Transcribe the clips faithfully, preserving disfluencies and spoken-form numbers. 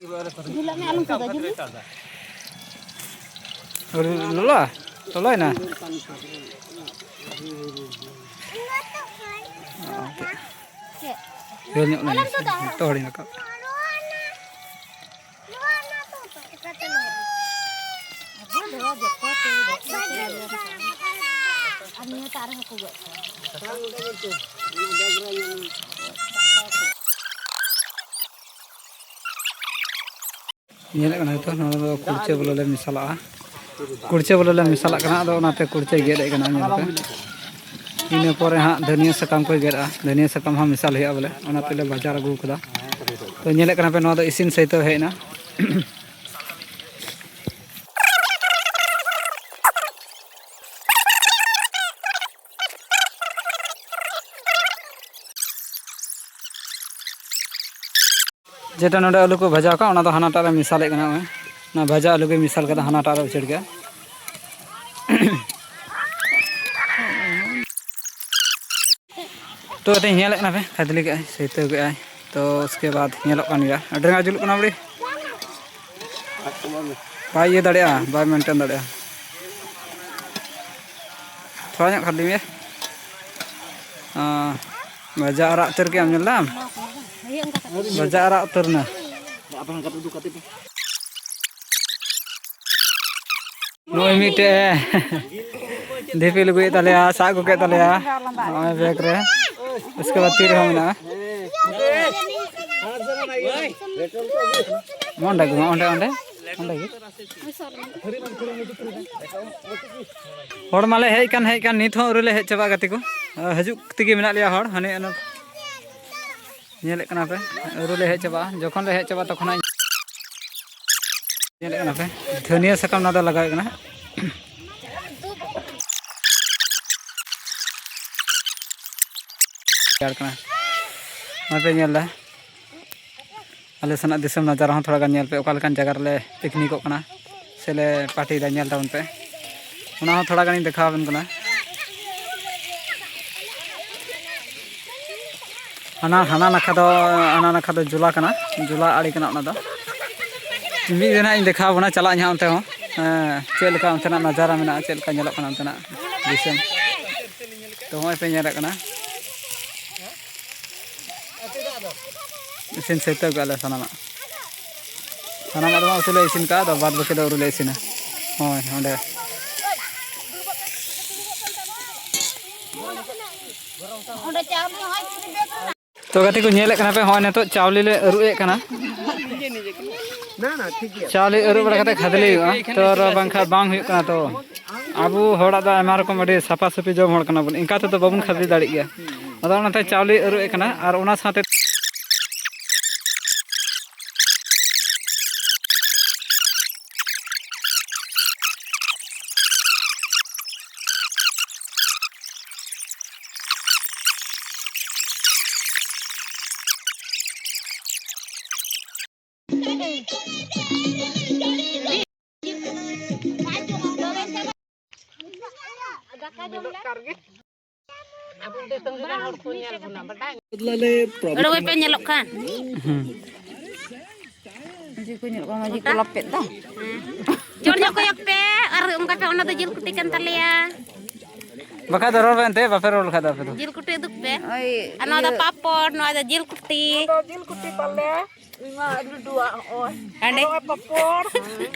ᱡᱩᱞᱟᱜ ᱢᱮ, ᱟᱞᱚᱢ ᱛᱩᱫᱟ, ᱡᱩᱞ ᱢᱮ᱾ ᱟᱹᱰᱤ ᱞᱚᱞᱚ? ᱞᱚᱞᱚᱭᱮᱱᱟ? ᱪᱮᱫ? ᱡᱷᱟᱹᱞ ᱧᱚᱜ ᱞᱮᱱ ᱜᱮ ᱥᱮ, ᱡᱚᱛᱚ ᱦᱚᱲᱤᱧ ᱨᱟᱠᱟᱵ᱾ ᱟᱨ ᱱᱤᱭᱟᱹ ᱛᱟᱜ ᱨᱮ ᱦᱟᱹᱠᱩ ᱜᱚᱡ ᱠᱚᱣᱟ᱾ ᱧᱮᱞᱮᱫ ᱠᱟᱱᱟ ᱱᱤᱛᱚᱜ, ᱱᱚᱣᱟ ᱫᱚ ᱠᱩᱲᱪᱟᱹ ᱵᱚᱞᱮ ᱞᱮ ᱢᱮᱥᱟᱞᱟᱜᱼᱟ᱾ ᱠᱩᱲᱪᱟᱹ ᱵᱚᱞᱮ ᱞᱮ ᱢᱮᱥᱟᱞᱟᱜ ᱠᱟᱱᱟ, ᱟᱫᱚ ᱚᱱᱟᱛᱮ ᱠᱩᱲᱪᱟᱹᱭ ᱜᱮᱫ ᱮᱫ ᱠᱟᱱᱟ, ᱧᱮᱞ ᱯᱮ᱾ ᱤᱱᱟᱹ ᱯᱚᱨᱮ ᱦᱟᱸᱜ ᱫᱷᱟᱹᱱᱤᱭᱟᱹ ᱥᱟᱠᱟᱢ ᱠᱚᱭ ᱜᱮᱫᱼᱟ, ᱫᱷᱟᱹᱱᱤᱭᱟᱹ ᱥᱟᱠᱟᱢ ᱦᱚᱸ ᱢᱮᱥᱟᱞ ᱦᱩᱭᱩᱜᱼᱟ ᱵᱚᱞᱮ, ᱚᱱᱟ ᱛᱮᱞᱮ ᱵᱟᱡᱟᱨ ᱟᱹᱜᱩ ᱠᱟᱫᱟ᱾ ᱛᱚ ᱧᱮᱞᱮᱫ ᱠᱟᱱᱟ ᱯᱮ, ᱱᱚᱣᱟ ᱫᱚ ᱤᱥᱤᱱ ᱥᱟᱹᱛ ᱦᱮᱡ ᱮᱱᱟ᱾ ᱡᱮᱴᱟ ᱱᱚᱰᱮ ᱟᱹᱞᱩ ᱠᱚ ᱵᱷᱟᱡᱟᱣ ᱠᱟᱜ, ᱚᱱᱟ ᱫᱚ ᱦᱟᱱᱟᱴᱟᱜ ᱨᱮ ᱢᱮᱥᱟᱞᱮᱫ ᱠᱟᱱᱟ᱾ ᱱᱚᱜᱼᱚᱭ ᱚᱱᱟ ᱵᱷᱟᱡᱟ ᱟᱹᱞᱩ ᱜᱮ ᱢᱮᱥᱟᱞ ᱠᱟᱛᱮ ᱦᱟᱱᱟᱴᱟᱜ ᱨᱮ ᱩᱪᱟᱹᱲ ᱠᱮᱜᱼᱟ᱾ ᱛᱚ ᱛᱮᱦᱮᱧ ᱧᱮᱞᱮᱫ ᱠᱟᱱᱟ ᱯᱮ, ᱠᱷᱟᱫᱽᱞᱮ ᱠᱮᱜᱼᱟᱭ, ᱥᱟᱹᱭᱛᱟᱹᱣ ᱠᱮᱜᱼᱟᱭ᱾ ᱛᱚ ᱩᱥᱠᱮ ᱵᱟᱫ ᱧᱮᱞᱚᱜ ᱠᱟᱱ ᱜᱮᱭᱟ, ᱟᱹᱰᱤ ᱨᱟᱸᱜᱟᱣ ᱡᱩᱞᱩᱜ ᱠᱟᱱᱟ ᱵᱟᱹᱲᱤ᱾ ᱵᱟᱭ ᱤᱭᱟᱹ ᱫᱟᱲᱮᱭᱟᱜᱼᱟ, ᱵᱟᱭ ᱢᱮᱱᱴᱮᱱ ᱫᱟᱲᱮᱭᱟᱜᱼᱟ᱾ ᱛᱷᱚᱲᱟ ᱧᱚᱜ ᱠᱷᱟᱫᱽᱞᱮ ᱢᱮ᱾ ᱟᱸ, ᱵᱷᱟᱡᱟ ᱟᱨᱟᱜ ᱩᱛᱟᱹᱨ ᱠᱮᱜᱼᱟᱢ, ᱧᱮᱞ ᱫᱟᱢ? ᱵᱷᱟᱡᱟ ᱟᱨᱟᱜ ᱩᱛᱟᱹᱨ ᱮᱱᱟ᱾ ᱱᱩᱭ ᱢᱤᱫᱴᱮᱡ ᱫᱷᱤᱯᱤᱞ ᱟᱹᱜᱩᱭᱮᱫ ᱛᱟᱞᱮᱭᱟ, ᱥᱟᱵ ᱟᱹᱜᱩ ᱠᱮᱫ ᱛᱟᱞᱮᱭᱟ ᱱᱚᱜᱼᱚᱭ ᱵᱮᱜᱽ ᱨᱮ᱾ ᱩᱥᱠᱮ ᱵᱟᱫ ᱛᱤ ᱨᱮᱦᱚᱸ ᱢᱮᱱᱟᱜᱼᱟ᱾ ᱚᱸᱰᱮ ᱜᱮ, ᱚᱸᱰᱮ, ᱚᱸᱰᱮ, ᱚᱸᱰᱮ ᱜᱮ᱾ ᱦᱚᱲ ᱢᱟᱞᱮ ᱦᱮᱡ ᱠᱟᱱ, ᱦᱮᱡ ᱠᱟᱱ, ᱱᱤᱛ ᱦᱚᱸ ᱟᱹᱣᱨᱤ ᱞᱮ ᱦᱮᱡ ᱪᱟᱵᱟᱜᱼᱟ ᱜᱟᱛᱮ ᱠᱚ᱾ ᱦᱤᱡᱩᱜ ᱛᱮᱜᱮ ᱢᱮᱱᱟᱜ ᱞᱮᱭᱟ ᱦᱚᱲ, ᱦᱟᱱᱮ ᱚᱱᱟ ᱧᱮᱞᱮᱫ ᱠᱟᱱᱟ ᱯᱮ, ᱟᱹᱣᱨᱤ ᱞᱮ ᱦᱮᱡ ᱪᱟᱵᱟᱜᱼᱟ᱾ ᱡᱚᱠᱷᱚᱱ ᱞᱮ ᱦᱮᱡ ᱪᱟᱵᱟᱜᱼᱟ, ᱛᱚᱠᱷᱚᱱ ᱦᱟᱸᱜ ᱧᱮᱞᱮᱫ ᱠᱟᱱᱟ ᱯᱮ, ᱫᱷᱟᱹᱱᱤᱭᱟᱹ ᱥᱟᱠᱟᱢ ᱱᱚᱣᱟ ᱫᱚ ᱞᱟᱜᱟᱣᱮᱫ ᱠᱟᱱᱟ᱾ ᱨᱮᱭᱟᱲ ᱠᱟᱱᱟ, ᱱᱚᱣᱟ ᱯᱮ ᱧᱮᱞ ᱮᱫᱟ᱾ ᱟᱞᱮ ᱥᱮᱱᱟᱜ ᱫᱤᱥᱚᱢ ᱱᱟᱡᱟᱨᱟ ᱦᱚᱸ ᱛᱷᱚᱲᱟ ᱜᱟᱱ ᱧᱮᱞ ᱯᱮ, ᱚᱠᱟ ᱞᱮᱠᱟᱱ ᱡᱟᱭᱜᱟ ᱨᱮᱞᱮ ᱯᱤᱠᱱᱤᱠᱚᱜ ᱠᱟᱱᱟ ᱥᱮᱞᱮ ᱯᱟᱨᱴᱤᱭᱮᱫᱟ, ᱧᱮᱞ ᱛᱟᱵᱚᱱ ᱯᱮ᱾ ᱚᱱᱟ ᱦᱚᱸ ᱛᱷᱚᱲᱟ ᱜᱟᱱᱤᱧ ᱫᱮᱠᱷᱟᱣ ᱟᱵᱮᱱ ᱠᱟᱱᱟ᱾ ᱦᱟᱱᱟ, ᱦᱟᱱᱟ ᱱᱟᱠᱷᱟ ᱫᱚ, ᱦᱟᱱᱟ ᱱᱟᱠᱷᱟ ᱫᱚ ᱡᱚᱞᱟ ᱠᱟᱱᱟ, ᱡᱚᱞᱟ ᱟᱲᱮ ᱠᱟᱱᱟ ᱚᱱᱟ ᱫᱚ᱾ ᱢᱤᱫ ᱫᱤᱱ ᱦᱟᱸᱜ ᱤᱧ ᱫᱮᱠᱷᱟᱣ ᱟᱵᱚᱱᱟ, ᱪᱟᱞᱟᱜ ᱟᱹᱧ ᱦᱟᱸᱜ ᱚᱱᱛᱮ ᱦᱚᱸ᱾ ᱦᱮᱸ, ᱪᱮᱫ ᱞᱮᱠᱟ ᱚᱱᱛᱮᱱᱟᱜ ᱱᱟᱡᱟᱨᱟ ᱢᱮᱱᱟᱜᱼᱟ, ᱪᱮᱫ ᱞᱮᱠᱟ ᱧᱮᱞᱚᱜ ᱠᱟᱱᱟ ᱚᱱᱛᱮᱱᱟᱜ ᱫᱤᱥᱚᱢ᱾ ᱛᱚ ᱦᱚᱸᱜᱼᱚᱭ ᱯᱮ ᱧᱮᱞᱮᱫ ᱠᱟᱱᱟ, ᱤᱥᱤᱱ ᱥᱟᱹᱛ ᱠᱟᱜᱼᱟ ᱞᱮ ᱥᱟᱱᱟᱢᱟᱜ᱾ ᱥᱟᱱᱟᱢᱟᱜ ᱫᱚ ᱵᱟᱝ, ᱩᱛᱩ ᱞᱮ ᱤᱥᱤᱱ ᱠᱟᱜᱼᱟ, ᱟᱫᱚ ᱵᱟᱫᱽ ᱵᱟᱹᱠᱤ ᱫᱚ ᱟᱹᱣᱨᱤ ᱞᱮ ᱤᱥᱤᱱᱟ᱾ ᱦᱳᱭ, ᱚᱸᱰᱮ᱾ ᱚᱸᱰᱮ ᱪᱟᱣᱞᱮ ᱦᱚᱸ ᱛᱚ ᱜᱟᱛᱮ ᱠᱚ, ᱧᱮᱞᱮᱫ ᱠᱟᱱᱟ ᱯᱮ, ᱦᱚᱸᱜᱼᱚᱭ ᱱᱤᱛᱚᱜ ᱪᱟᱣᱞᱮ ᱞᱮ ᱟᱹᱨᱩᱵ ᱮᱫ ᱠᱟᱱᱟ᱾ ᱪᱟᱣᱞᱮ ᱟᱹᱨᱩᱵ ᱵᱟᱲᱟ ᱠᱟᱛᱮ ᱠᱷᱟᱫᱽᱞᱮ ᱦᱩᱭᱩᱜᱼᱟ, ᱛᱚ ᱟᱨ ᱵᱟᱝᱠᱷᱟᱱ ᱵᱟᱝ ᱦᱩᱭᱩᱜ ᱠᱟᱱᱟ᱾ ᱛᱚ ᱟᱵᱚ ᱦᱚᱲᱟᱜ ᱫᱚ ᱟᱭᱢᱟ ᱨᱚᱠᱚᱢ ᱟᱹᱰᱤ ᱥᱟᱯᱷᱟ ᱥᱟᱹᱯᱷᱤ ᱡᱚᱢ ᱦᱚᱲ ᱠᱟᱱᱟ ᱵᱚᱱ, ᱤᱱᱠᱟ ᱛᱮᱫᱚ ᱵᱟᱵᱚᱱ ᱠᱷᱟᱫᱽᱞᱮ ᱫᱟᱲᱮᱜ ᱜᱮᱭᱟ᱾ ᱟᱫᱚ ᱚᱱᱟᱛᱮ ᱪᱟᱣᱞᱮ ᱟᱹᱨᱩᱵ ᱮᱫ ᱠᱟᱱᱟ, ᱟᱨ ᱚᱱᱟ ᱥᱟᱶᱛᱮ ᱟᱹᱲᱟᱹᱣᱟᱹᱭ ᱯᱮ ᱧᱮᱞᱚᱜ ᱠᱷᱟᱱ᱾ ᱦᱩᱸ᱾ ᱢᱟᱹᱡᱷᱤ ᱠᱚ ᱧᱮᱞᱚᱜ ᱠᱟᱱᱟ, ᱢᱟᱹᱡᱷᱤ ᱠᱚ ᱞᱟᱯᱮᱫ ᱫᱟ᱾ ᱦᱮᱸ᱾ ᱡᱳᱨ ᱧᱚᱜ ᱠᱚᱭᱚᱜ ᱯᱮ, ᱟᱨ ᱚᱱᱠᱟ ᱯᱮ, ᱚᱱᱟ ᱫᱚ ᱡᱤᱞ ᱠᱩᱴᱤ ᱠᱟᱱ ᱛᱟᱞᱮᱭᱟ᱾ ᱵᱟᱠᱷᱟᱡ ᱫᱚ ᱨᱚᱲ ᱵᱮᱱ ᱛᱮ, ᱵᱟᱯᱮ ᱨᱚᱲ ᱞᱮᱠᱷᱟᱡ ᱫᱚ ᱟᱯᱮ ᱫᱚ᱾ ᱡᱤᱞ ᱠᱩᱴᱤ ᱩᱫᱩᱜ ᱯᱮ᱾ ᱳᱭ, ᱟᱨ ᱱᱚᱣᱟ ᱫᱚ ᱤᱭᱟᱹ᱾ ᱯᱟᱯᱚᱲ, ᱱᱚᱣᱟ ᱫᱚ ᱡᱤᱞ ᱠᱩᱴᱤ᱾ ᱱᱚᱣᱟ ᱫᱚ ᱡᱤᱞ ᱠᱩᱴᱤ ᱛᱟᱞᱮ᱾ ᱤᱧ ᱢᱟ ᱟᱹᱰᱤ ᱞᱟᱹᱴᱩᱣᱟᱜ, ᱦᱚᱸᱜᱼᱚᱭ᱾ ᱦᱟᱸᱰᱮ᱾ ᱱᱚᱣᱟ ᱯᱟᱯᱚᱲ᱾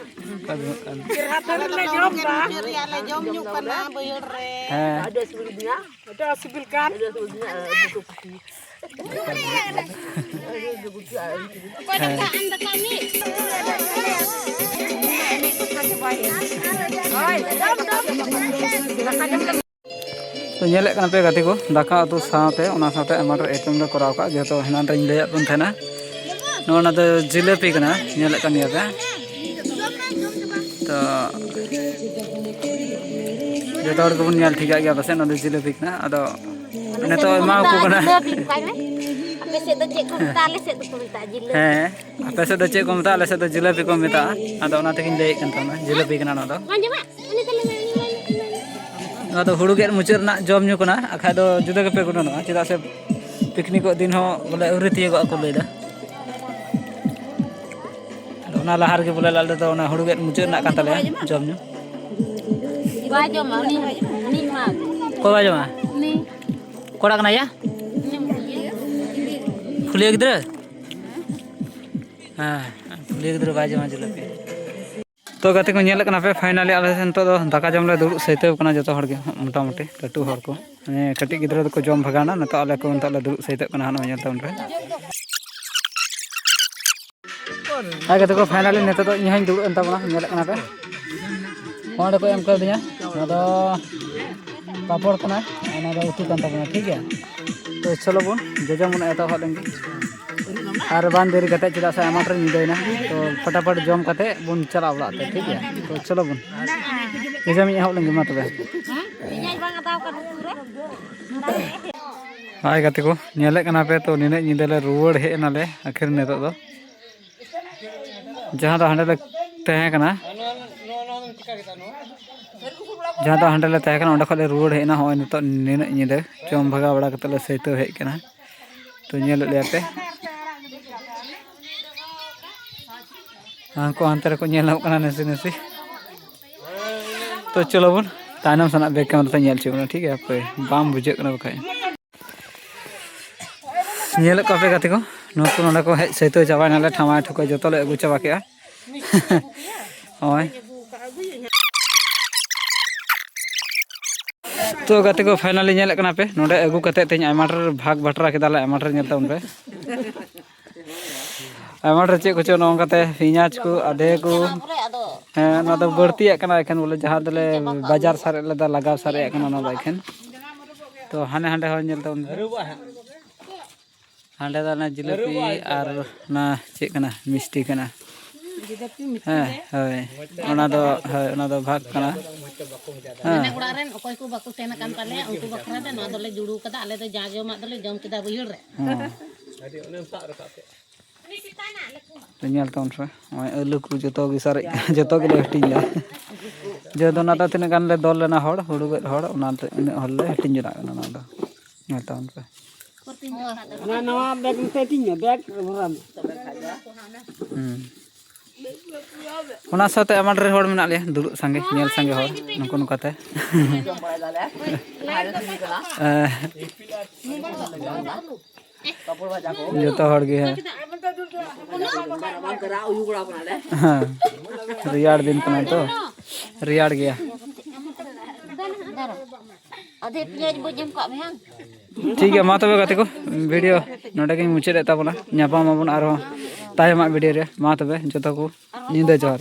ᱟᱫᱚ, ᱟᱫᱚ᱾ ᱪᱮᱦᱨᱟ ᱛᱮ ᱞᱮ ᱡᱚᱢ ᱫᱟ᱾ ᱟᱞᱮ ᱞᱮ ᱡᱚᱢ ᱧᱩᱜ ᱠᱟᱱᱟ ᱵᱟᱹᱭᱦᱟᱹᱲ ᱨᱮ᱾ ᱦᱮᱸ᱾ ᱟᱹᱰᱤ ᱥᱤᱵᱤᱞ ᱜᱮᱭᱟ᱾ ᱟᱹᱰᱤ ᱥᱤᱵᱤᱞ ᱠᱟᱱ᱾ ᱟᱹᱰᱤ ᱥᱤᱵᱤᱞ ᱜᱮᱭᱟ, ᱟᱹᱰᱤ ᱥᱤᱵᱤᱞ᱾ ᱚᱠᱚᱭ ᱫᱟᱠᱟ ᱟᱢ ᱫᱟᱠᱟ ᱩᱱᱤ? ᱦᱳᱭ, ᱡᱚᱢ, ᱡᱚᱢ᱾ ᱫᱟᱠᱟ ᱡᱚᱢ ᱞᱮ ᱛᱚ ᱧᱮᱞᱮᱫ ᱠᱟᱱᱟ ᱯᱮ ᱜᱟᱛᱮ ᱠᱚ, ᱫᱟᱠᱟ ᱩᱛᱩ ᱥᱟᱶᱛᱮ ᱚᱱᱟ ᱥᱟᱶᱛᱮ ᱟᱭᱢᱟ ᱰᱷᱮᱨ item ᱞᱮ ᱠᱚᱨᱟᱣ ᱠᱟᱜᱼᱟ, ᱡᱮᱦᱮᱛᱩ ᱦᱮᱱᱟᱝ ᱨᱤᱧ ᱞᱟᱹᱭᱟᱫ ᱵᱚᱱ ᱛᱟᱦᱮᱱᱟ᱾ ᱱᱚᱜᱼᱚ ᱱᱚᱣᱟ ᱫᱚ ᱡᱤᱞᱟᱹᱯᱤ ᱠᱟᱱᱟ, ᱧᱮᱞᱮᱫ ᱠᱟᱱ ᱜᱮᱭᱟ ᱯᱮ᱾ ᱛᱚ ᱡᱚᱛᱚ ᱦᱚᱲ ᱜᱮᱵᱚᱱ ᱧᱮᱞ ᱴᱷᱤᱠᱟᱜ ᱜᱮᱭᱟ ᱯᱟᱥᱮᱡ, ᱱᱚᱣᱟ ᱫᱚ ᱡᱤᱞᱟᱹᱯᱤ ᱠᱟᱱᱟ᱾ ᱟᱫᱚ ᱟᱞᱮ ᱥᱮᱫ ᱱᱤᱛᱚᱜ ᱫᱚᱠᱚ ᱮᱢᱟ ᱠᱚ ᱢᱮᱛᱟᱜᱼᱟ ᱠᱟᱱᱟ᱾ ᱡᱤᱞᱟᱹᱯᱤ, ᱚᱱᱠᱟᱭ ᱢᱮ᱾ ᱟᱯᱮ ᱥᱮᱫ ᱫᱚ ᱪᱮᱫ ᱠᱚ ᱢᱮᱛᱟᱜᱼᱟ? ᱟᱞᱮ ᱥᱮᱫ ᱫᱚᱠᱚ ᱢᱮᱛᱟᱜᱼᱟ ᱡᱤᱞᱟᱹᱯᱤ᱾ ᱦᱮᱸ, ᱟᱯᱮ ᱥᱮᱫ ᱫᱚ ᱪᱮᱫ ᱠᱚ ᱢᱮᱛᱟᱜᱼᱟ? ᱟᱞᱮ ᱥᱮᱫ ᱫᱚ ᱡᱤᱞᱟᱹᱯᱤ ᱠᱚ ᱢᱮᱛᱟᱜᱼᱟ᱾ ᱟᱫᱚ ᱚᱱᱟ ᱛᱮᱜᱤᱧ ᱞᱟᱹᱭᱮᱫ ᱠᱟᱱ ᱛᱟᱵᱚᱱᱟ, ᱡᱤᱞᱟᱹᱯᱤ ᱠᱟᱱᱟ ᱱᱚᱣᱟ ᱫᱚ᱾ ᱵᱟᱝ ᱟᱸᱡᱚᱢᱚᱜ? ᱩᱱᱤ ᱛᱟᱞᱮ ᱢᱮ, ᱩᱱᱤ ᱢᱮ, ᱩᱱᱤ ᱢᱮ᱾ ᱱᱚᱣᱟ ᱫᱚ ᱦᱩᱲᱩ ᱜᱮᱫ ᱢᱩᱪᱟᱹᱫ ᱨᱮᱱᱟᱜ ᱡᱚᱢ ᱧᱩ ᱠᱟᱱᱟ, ᱟᱨ ᱠᱷᱟᱡ ᱫᱚ ᱡᱩᱫᱟᱹ ᱜᱮᱯᱮ ᱜᱩᱱᱟᱹᱱᱚᱜᱼᱟ, ᱪᱮᱫᱟᱜ ᱥᱮ ᱯᱤᱠᱱᱤᱠᱚᱜ ᱫᱤᱱ ᱦᱚᱸ ᱵᱚᱞᱮ ᱟᱹᱣᱨᱤ ᱛᱤᱭᱳᱜᱚᱜᱼᱟ ᱠᱚ ᱞᱟᱹᱭᱫᱟ᱾ ᱟᱫᱚ ᱚᱱᱟ ᱞᱟᱦᱟ ᱨᱮᱜᱮ ᱵᱚᱞᱮ ᱟᱞᱮ ᱫᱚ ᱚᱱᱟ ᱦᱩᱲᱩ ᱜᱮᱫ ᱢᱩᱪᱟᱹᱫ ᱨᱮᱱᱟᱜ ᱠᱟᱱ ᱛᱟᱞᱮᱭᱟ ᱡᱚᱢ ᱧᱩ᱾ ᱵᱟᱭ ᱡᱚᱢᱟ ᱩᱱᱤ, ᱩᱱᱤ ᱮᱢᱟ᱾ ᱚᱠᱚᱭ ᱵᱟᱭ ᱡᱚᱢᱟ? ᱩᱱᱤ᱾ ᱚᱠᱚᱭᱴᱟᱜ ᱠᱟᱱᱟᱭᱟ? ᱩᱱᱤ ᱯᱷᱩᱞᱤᱭᱟᱹ᱾ ᱯᱷᱩᱞᱤᱭᱟᱹ ᱜᱤᱫᱽᱨᱟᱹ? ᱦᱮᱸ, ᱯᱷᱩᱞᱤᱭᱟᱹ ᱜᱤᱫᱽᱨᱟᱹ ᱵᱟᱭ ᱡᱚᱢᱟ ᱡᱤᱞᱟᱹᱯᱤ᱾ ᱛᱚ ᱜᱟᱛᱮ ᱠᱚ, ᱧᱮᱞᱮᱫ ᱠᱟᱱᱟ ᱯᱮ, finally ᱟᱞᱮ ᱱᱤᱛᱚᱜ ᱫᱚ ᱫᱟᱠᱟ ᱡᱚᱢ ᱞᱮ ᱫᱩᱲᱩᱵ ᱥᱟᱹᱛᱟᱹᱣ ᱠᱟᱱᱟ ᱡᱚᱛᱚ ᱦᱚᱲ ᱜᱮ, ᱢᱚᱴᱟᱢᱩᱴᱤ ᱞᱟᱹᱴᱩ ᱦᱚᱲ ᱠᱚ᱾ ᱢᱟᱱᱮ ᱠᱟᱹᱴᱤᱡ ᱜᱤᱫᱽᱨᱟᱹ ᱫᱚᱠᱚ ᱡᱚᱢ ᱵᱷᱟᱜᱟᱣᱱᱟ, ᱱᱤᱛᱚᱜ ᱟᱞᱮ ᱠᱚ ᱱᱤᱛᱚᱜ ᱞᱮ ᱫᱩᱲᱩᱵ ᱥᱟᱹᱛᱟᱹᱜ ᱠᱟᱱᱟ ᱦᱟᱸᱜ, ᱱᱚᱜᱼᱚᱭ ᱧᱮᱞ ᱛᱟᱵᱚᱱ ᱯᱮ᱾ ᱦᱮᱸ ᱜᱟᱛᱮ ᱠᱚ, finally ᱱᱤᱛᱚᱜ ᱫᱚ ᱤᱧ ᱦᱚᱸᱧ ᱫᱩᱲᱩᱵ ᱮᱱ ᱛᱟᱵᱚᱱᱟ, ᱧᱮᱞᱮᱫ ᱠᱟᱱᱟ ᱯᱮ᱾ ᱱᱚᱸᱰᱮ ᱠᱚ ᱮᱢ ᱠᱟᱣᱫᱤᱧᱟ, ᱱᱚᱣᱟ ᱫᱚ ᱯᱟᱯᱚᱲ ᱠᱟᱱᱟ, ᱚᱱᱟ ᱫᱚ ᱩᱛᱩ ᱠᱟᱱ ᱛᱟᱵᱚᱱᱟ, ᱴᱷᱤᱠ ᱜᱮᱭᱟ᱾ ᱛᱚ ᱪᱚᱞᱚ ᱵᱚᱱ ᱡᱚᱡᱚᱢ ᱵᱚᱱ ᱮᱛᱚᱦᱚᱵ ᱞᱮᱱ ᱜᱮ᱾ ᱟᱨ ᱵᱟᱝ ᱫᱮᱨᱤ ᱠᱟᱛᱮ, ᱪᱮᱫᱟᱜ ᱥᱮ ᱟᱭᱢᱟ ᱰᱷᱮᱨ ᱧᱤᱫᱟᱹᱭᱮᱱᱟ᱾ ᱛᱚ ᱯᱷᱟᱴᱟᱯᱷᱟᱴ ᱡᱚᱢ ᱠᱟᱛᱮ ᱵᱚᱱ ᱪᱟᱞᱟᱜᱼᱟ ᱚᱲᱟᱜ ᱛᱮ, ᱴᱷᱤᱠ ᱜᱮᱭᱟ? ᱛᱚ ᱪᱚᱞᱚ ᱵᱚᱱ ᱡᱚᱡᱚᱢ ᱮᱦᱚᱵ ᱞᱮᱱ ᱜᱮ ᱢᱟ ᱛᱚᱵᱮ᱾ ᱦᱮᱸ? ᱤᱧᱟᱹᱜ ᱵᱟᱝ ᱦᱟᱛᱟᱣ ᱠᱟᱱᱟ ᱩᱛᱩ ᱨᱮ᱾ ᱦᱟᱭ ᱜᱟᱛᱮ ᱠᱚ, ᱧᱮᱞᱮᱫ ᱠᱟᱱᱟ ᱯᱮ, ᱛᱚ ᱱᱤᱱᱟᱹᱜ ᱧᱤᱫᱟᱹ ᱞᱮ ᱨᱩᱣᱟᱹᱲ ᱦᱮᱡ ᱮᱱᱟᱞᱮ ᱟᱹᱠᱷᱤᱨ ᱱᱤᱛᱚᱜ ᱫᱚ᱾ ᱡᱟᱦᱟᱸ ᱫᱚ ᱦᱟᱸᱰᱮ ᱞᱮ ᱛᱟᱦᱮᱸ ᱠᱟᱱᱟ, ᱡᱟᱦᱟᱸ ᱫᱚ ᱦᱟᱸᱰᱮ ᱞᱮ ᱛᱟᱦᱮᱸ ᱠᱟᱱᱟ, ᱚᱸᱰᱮ ᱠᱷᱚᱱ ᱞᱮ ᱨᱩᱣᱟᱹᱲ ᱦᱮᱡ ᱮᱱᱟ᱾ ᱦᱚᱸᱜᱼᱚᱭ ᱱᱤᱛᱚᱜ ᱱᱤᱱᱟᱹᱜ ᱧᱤᱫᱟᱹ ᱡᱚᱢ ᱵᱷᱟᱜᱟᱣ ᱵᱟᱲᱟ ᱠᱟᱛᱮ ᱞᱮ ᱥᱟᱹᱭᱛᱟᱹᱣ ᱦᱮᱡ ᱠᱟᱱᱟ᱾ ᱛᱚ ᱧᱮᱞᱮᱫ ᱞᱮᱭᱟ ᱯᱮ, ᱦᱟᱱᱠᱩ ᱦᱟᱱᱛᱮ ᱨᱮᱠᱚ ᱧᱮᱞ ᱧᱟᱢᱚᱜ ᱠᱟᱱᱟ ᱱᱟᱥᱮ ᱱᱟᱥᱮ᱾ ᱛᱚ ᱪᱚᱞᱚ ᱵᱚᱱ ᱛᱟᱭᱱᱚᱢ ᱥᱮᱱᱟᱜ back camera ᱛᱮ ᱧᱮᱞ ᱦᱚᱪᱚ ᱵᱚᱱᱟ, ᱴᱷᱤᱠ ᱜᱮᱭᱟ? ᱦᱟᱯᱮ, ᱵᱟᱝ ᱵᱩᱡᱷᱟᱹᱜ ᱠᱟᱱᱟ ᱵᱟᱠᱷᱟᱡ᱾ ᱧᱮᱞᱮᱫ ᱠᱚᱣᱟ ᱯᱮ ᱜᱟᱛᱮ ᱠᱚ, ᱱᱩᱠᱩ ᱱᱚᱰᱮ ᱠᱚ ᱦᱮᱡ ᱥᱟᱹᱭᱛᱟᱹᱣ ᱪᱟᱵᱟᱭᱱᱟᱞᱮ, ᱴᱷᱟᱢᱟᱭ ᱴᱷᱩᱠᱟᱹᱭ ᱡᱚᱛᱚ ᱞᱮ ᱟᱹᱜᱩ ᱪᱟᱵᱟ ᱠᱮᱜᱼᱟ᱾ ᱦᱳᱭ᱾ ᱛᱚ ᱜᱟᱛᱮ ᱠᱚ, finally ᱧᱮᱞᱮᱫ ᱠᱟᱱᱟ ᱯᱮ, ᱱᱚᱰᱮ ᱟᱹᱜᱩ ᱠᱟᱛᱮᱫ ᱛᱮᱦᱮᱧ ᱟᱭᱢᱟ ᱰᱷᱮᱨ ᱵᱷᱟᱜᱽ ᱵᱟᱴᱨᱟ ᱠᱮᱫᱟᱞᱮ, ᱟᱭᱢᱟ ᱰᱷᱮᱨ ᱧᱮᱞ ᱛᱟᱵᱚᱱ ᱯᱮ᱾ ᱟᱭᱢᱟ ᱰᱷᱮᱨ ᱪᱮᱫ ᱠᱚᱪᱚ ᱱᱚᱜᱼᱚ ᱱᱚᱝᱠᱟᱛᱮ ᱯᱮᱸᱭᱟᱡᱽ ᱠᱚ, ᱟᱫᱮ ᱠᱚ᱾ ᱦᱮᱸ, ᱱᱚᱣᱟ ᱫᱚ ᱵᱟᱹᱲᱛᱤᱭᱟᱜ ᱠᱟᱱᱟ ᱮᱠᱷᱮᱱ ᱵᱚᱞᱮ, ᱡᱟᱦᱟᱸ ᱫᱚᱞᱮ ᱵᱟᱡᱟᱨ ᱥᱟᱨᱮᱡ ᱞᱮᱫᱟ, ᱞᱟᱜᱟᱣ ᱥᱟᱨᱮᱡ ᱟᱜ ᱠᱟᱱᱟ ᱚᱱᱟ ᱫᱚ ᱮᱠᱷᱮᱱ᱾ ᱛᱚ ᱦᱟᱱᱮ ᱦᱟᱸᱰᱮ ᱦᱚᱸ ᱧᱮᱞ ᱛᱟᱵᱚᱱ ᱯᱮ᱾ ᱦᱟᱸᱰᱮ ᱫᱚ ᱚᱱᱟ ᱡᱤᱞᱟᱹᱯᱤ ᱟᱨ ᱚᱱᱟ ᱪᱮᱫ ᱠᱟᱱᱟ, ᱢᱤᱥᱴᱤ ᱠᱟᱱᱟ᱾ ᱡᱤᱞᱟᱹᱯᱤ ᱢᱤᱥᱴᱤ ᱦᱮᱸ, ᱨᱮ᱾ ᱦᱳᱭ, ᱚᱱᱟ ᱫᱚ, ᱦᱳᱭ, ᱚᱱᱟ ᱫᱚ ᱵᱷᱟᱜᱽ ᱠᱟᱱᱟ᱾ ᱦᱮᱸ᱾ ᱢᱟᱱᱮ ᱚᱲᱟᱜ ᱨᱮᱱ ᱚᱠᱚᱭ ᱠᱚ ᱵᱟᱠᱚ ᱥᱮᱱ ᱟᱠᱟᱱ ᱛᱟᱞᱮᱭᱟ, ᱩᱱᱠᱩ ᱵᱟᱠᱷᱨᱟ ᱛᱮ ᱱᱚᱣᱟ ᱫᱚᱞᱮ ᱡᱩᱲᱩ ᱠᱟᱫᱟ᱾ ᱟᱞᱮ ᱫᱚ ᱡᱟ ᱡᱚᱢᱟᱜ ᱫᱚᱞᱮ ᱡᱚᱢ ᱠᱮᱫᱟ ᱵᱟᱹᱭᱦᱟᱹᱲ ᱨᱮ᱾ ᱦᱮᱸ᱾ ᱛᱚ ᱧᱮᱞ ᱛᱟᱵᱚᱱ ᱯᱮ, ᱱᱚᱜᱼᱚᱭ ᱟᱹᱞᱩ ᱠᱚ ᱡᱚᱛᱚ ᱜᱮ ᱥᱟᱨᱮᱡ ᱠᱟᱱᱟ, ᱡᱚᱛᱚ ᱜᱮᱞᱮ ᱦᱟᱹᱴᱤᱧ ᱞᱮᱫᱟ᱾ ᱡᱮᱦᱮᱛᱩ ᱚᱱᱟ ᱫᱚ ᱛᱤᱱᱟᱹᱜ ᱜᱟᱱ ᱞᱮ ᱫᱚᱞ ᱞᱮᱱᱟ ᱦᱚᱲ, ᱦᱩᱲᱩ ᱜᱮᱫ ᱦᱚᱲ, ᱚᱱᱟᱛᱮ ᱩᱱᱟᱹᱜ ᱦᱚᱲ ᱞᱮ ᱦᱟᱹᱴᱤᱧ ᱡᱚᱱᱟᱜ ᱠᱟᱱᱟ ᱚᱱᱟ ᱫᱚ᱾ ᱧᱮᱞ ᱛᱟᱵᱚᱱ ᱯᱮ᱾ ᱚᱱᱟ ᱱᱟᱣᱟ bag ᱱᱚᱛᱮ ᱦᱟᱹᱴᱤᱧ ᱢᱮ, bag ᱨᱮ ᱵᱷᱚᱨᱟᱣ ᱢᱮ᱾ ᱦᱩᱸ᱾ ᱚᱱᱟ ᱥᱟᱶᱛᱮ ᱟᱭᱢᱟ ᱰᱷᱮᱨ ᱦᱚᱲ ᱢᱮᱱᱟᱜ ᱞᱮᱭᱟ, ᱫᱩᱲᱩᱵ ᱥᱟᱸᱜᱮ, ᱧᱮᱞ ᱥᱟᱸᱜᱮ ᱦᱚᱲ, ᱱᱚᱝᱠᱟ ᱱᱚᱝᱠᱟᱛᱮ᱾ ᱮ, ᱡᱚᱛᱚ ᱦᱚᱲ ᱜᱮ, ᱦᱮᱸ᱾ ᱦᱮᱸ, ᱨᱮᱭᱟᱲ ᱫᱤᱱ ᱠᱟᱱᱟ ᱛᱚ, ᱨᱮᱭᱟᱲ ᱜᱮᱭᱟ᱾ ᱟᱫᱷᱮ ᱯᱮᱸᱭᱟᱡᱽ ᱵᱚ ᱡᱚᱢ ᱠᱟᱜ ᱢᱮ ᱦᱟᱝ? ᱴᱷᱤᱠ ᱜᱮᱭᱟ, ᱢᱟ ᱛᱚᱵᱮ ᱜᱟᱛᱮ ᱠᱚ, ᱵᱷᱤᱰᱤᱭᱳ ᱱᱚᱰᱮ ᱜᱤᱧ ᱢᱩᱪᱟᱹᱫᱮᱫ ᱛᱟᱵᱚᱱᱟ᱾ ᱧᱟᱯᱟᱢ ᱟᱵᱚᱱ ᱟᱨᱦᱚᱸ ᱛᱟᱭᱚᱢᱟᱜ ᱵᱷᱤᱰᱤᱭᱳ ᱨᱮ᱾ ᱢᱟ ᱛᱚᱵᱮ ᱡᱚᱛᱚ ᱠᱚ ᱧᱤᱫᱟᱹ ᱡᱚᱦᱟᱨ᱾